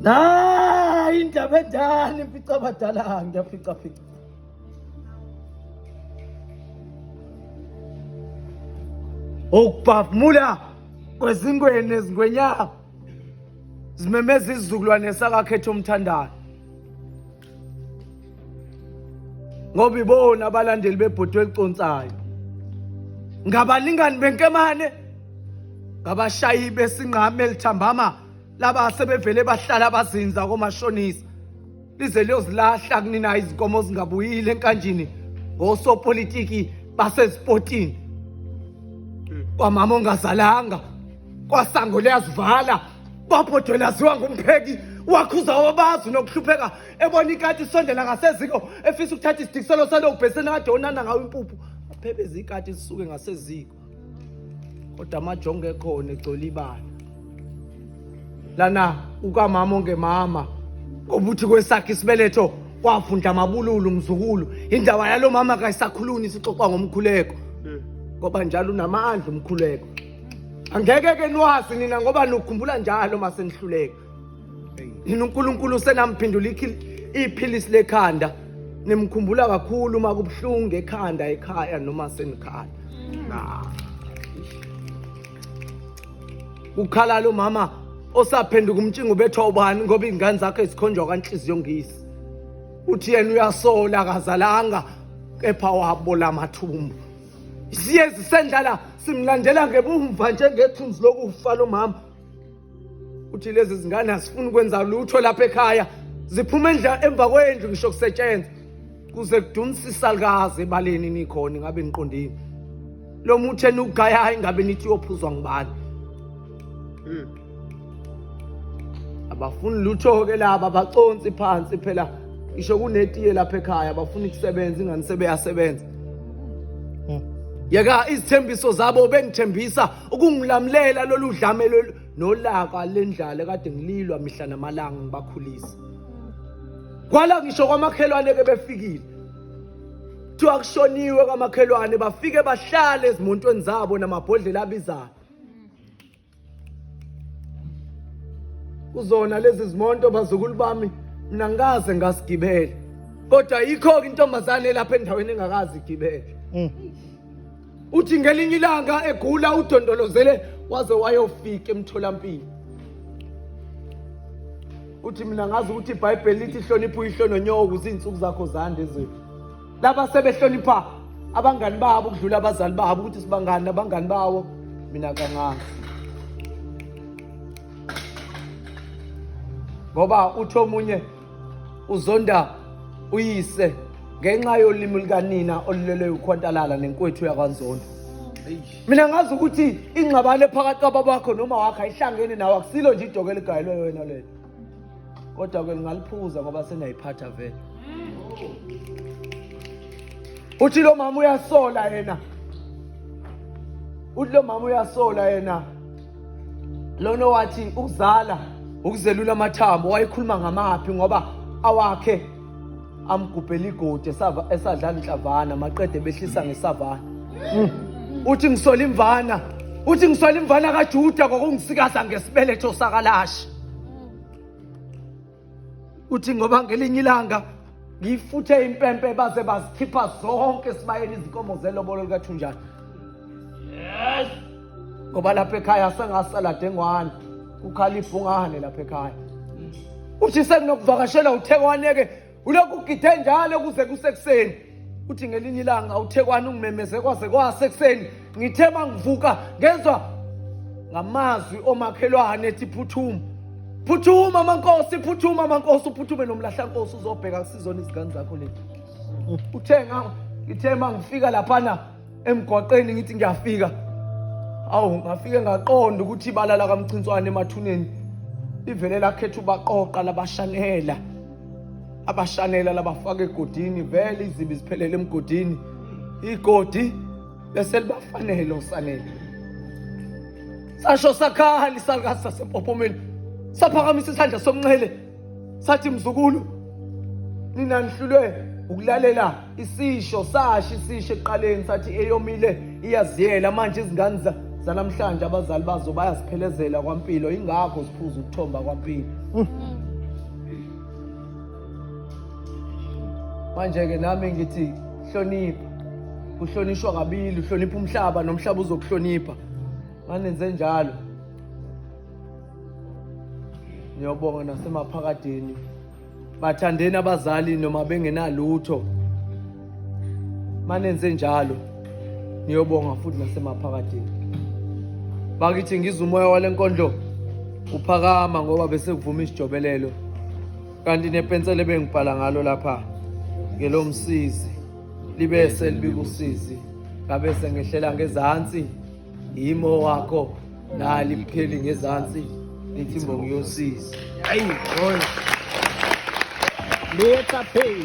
Nayi indaba endala impica abadala ngiyafica fica. Ukubhavumula kwezingweni nezingwenyama zimemeza isizukulwane sakakhetha umthandana. Ngoba ibona abalandeli bebhodwe eliconsayo. Ngabalingani benkemane ngabashayi besinqame elithambama laba sebevele bahlala bazinza komashonisa lize liyozilahla kunina izinkomo zingabuyile enkanjini ngosopolitiki basezipotini kwamama ongazalanga kwasango liyazivala kwabhodwe laziwa ngumpheki wakhuza wabazi nokuhlupheka ebona ikati isondela ngaseziko efisa ukuthatha isidikiselo salo ubheseni kade onana ngawo impuphu aphebeze ikati isuke ngaseziko kodwa amajongo ekhona egcola ibala lana ukamama ongemama ngoba uthi kwesakhe isibeletho kwavundla amabululu mzukulu indaba yalo mama kayisakhuluni isixoxwa ngomkhuleko ngoba njalo unamandla umkhuleko angeke ke niwazi nina ngoba nukhumbula njalo uma senihluleka nina uNkulunkulu usenamphendula iphilisi lekhanda nimkhumbula kakhulu uma kubuhlungu ekhanda ekhaya noma senikhala kukhala lo mama osaphenduka umtshingo ubethwa ubani ngoba izingane zakhe zikhonjwa kanhliziyo ngisi uthi yena uyasola akazalanga kepha wabola amathumbu siyezi sendlala simlandela ngebumva njengethunzi lokufa lo mama uthi lezi zingane asifuni ukwenza lutho lapha ekhaya ziphuma endla emva kwendlu ngisho kusetshenzwa kuze kudumisa isalukazi ebaleni nikhona ingabe niqondile lo muthi eniwugayayo ingabe nithi uyophuzwa ngubani hmm. abafuni lutho-ke laba baconsi phansi phela ngisho kunetiye lapha ekhaya abafuni kusebenza ingane sebeyasebenza hmm. yeka izithembiso zabo bengithembisa ukungilamulela lolu dlame lolu nolaka lendlala ekade ngililwa mihla namalanga ngibakhulisa kwala ngisho kwamakhelwane ke befikile kuthiwa kushoniwe kwamakhelwane bafike bahlale ezimontweni zabo namabhodlela abizayo kuzona lezi zimonto bazukulu bami mina ngikaze ngasigibela kodwa yikho-ke intombazane lapha endaweni engakazi igibele mm. Uthi ngelinye ilanga egula udondolozele waze wayofika emtholampilo. Uthi mina ngazi ukuthi iBhayibheli lithi hlonipha uyihlo nonyoko ukuze izinsuku zakho zande ezweni. Laba sebehlonipha abangani babo ukudlula abazali babo ukuthi sibangani nabangani bawo mina kangazi. Ngoba uthi omunye uzonda uyise ngenxa yolimi lukanina olulelwe ukhwantalala nenkwethu yakwanzondo mina ngazi ukuthi ingxabano ephakathi kwababakho noma wakho ayihlangene nawe akusilo nje idoko eligayelwe wena lelo kodwa ke ningaliphuza ngoba seniyayiphatha vele uthi lo mama uyasola yena uthi lo mama uyasola yena lona wathi ukuzala ukuzelula amathambo wayekhuluma ngamaphi ngoba awakhe amgubhela igodi esadlala inhlavana maqede behlisa ngesavana mm. uthi ngisola imvana uthi ngisola imvana kaJuda ngokungisikaza ngesibeletho sakalashi uthi ngoba ngelinye ilanga ngiyifuthe impempe baze bazikhipha zonke esibayeni izinkomo zelobolo likathunjana yes ngoba lapha ekhaya sengasala dengwane kukhala ibhungane lapha ekhaya uthi sekunokuvakashela uthekwane-ke ulokhu ugide njalo kuze kusekuseni uthi ngelinye ilanga uthekwane ungimemeze kwaze kwasekuseni ngithe mangivuka ngezwa ngamazwi omakhelwane ethi phuthuma phuthuma mankosi phuthuma mankosi uphuthume nomlahlankosi uzobheka kusizona izingane zakho leti uthe ngithe mangifika laphana emgwaqeni ngithi ngiyafika awu ngafike ngaqonda ukuthi ibala lakamchinswane emathuneni livele lakhetha ubaqoqa labashanela abashanela labafaka egodini vele izibi ziphelele emgodini igodi bese libafanele osanele sasho sakhala isalukazi sasempophomeni saphakamisa isandla somnxele sathi mzukulu nina nihlulwe ukulalela isisho sasho isisho ekuqaleni sathi eyomile iyaziyela manje izingane zanamhlanje abazali bazo bayaziphelezela kwampilo ingakho siphuza ukuthomba kwampilo mm. Manje-ke nami ngithi hlonipha, kuhlonishwa kabili, uhlonipha umhlaba nomhlaba uzokuhlonipha. Manenze njalo niyobonga nasemaphakadeni. Bathandeni abazali noma bengenalutho, manenze njalo niyobonga futhi nasemaphakadeni. Bakithi ngizwa umoya wale nkondlo uphakama ngoba bese kuvuma isijobelelo, kanti nepensela ebengibhala ngalo lapha ngelomsizi libe selibika usizi, ngabe sengehlela ngezansi yimo wakho nali bukheli ngezansi lithi imbongi yosizi. Hayi, boy. Letha pay.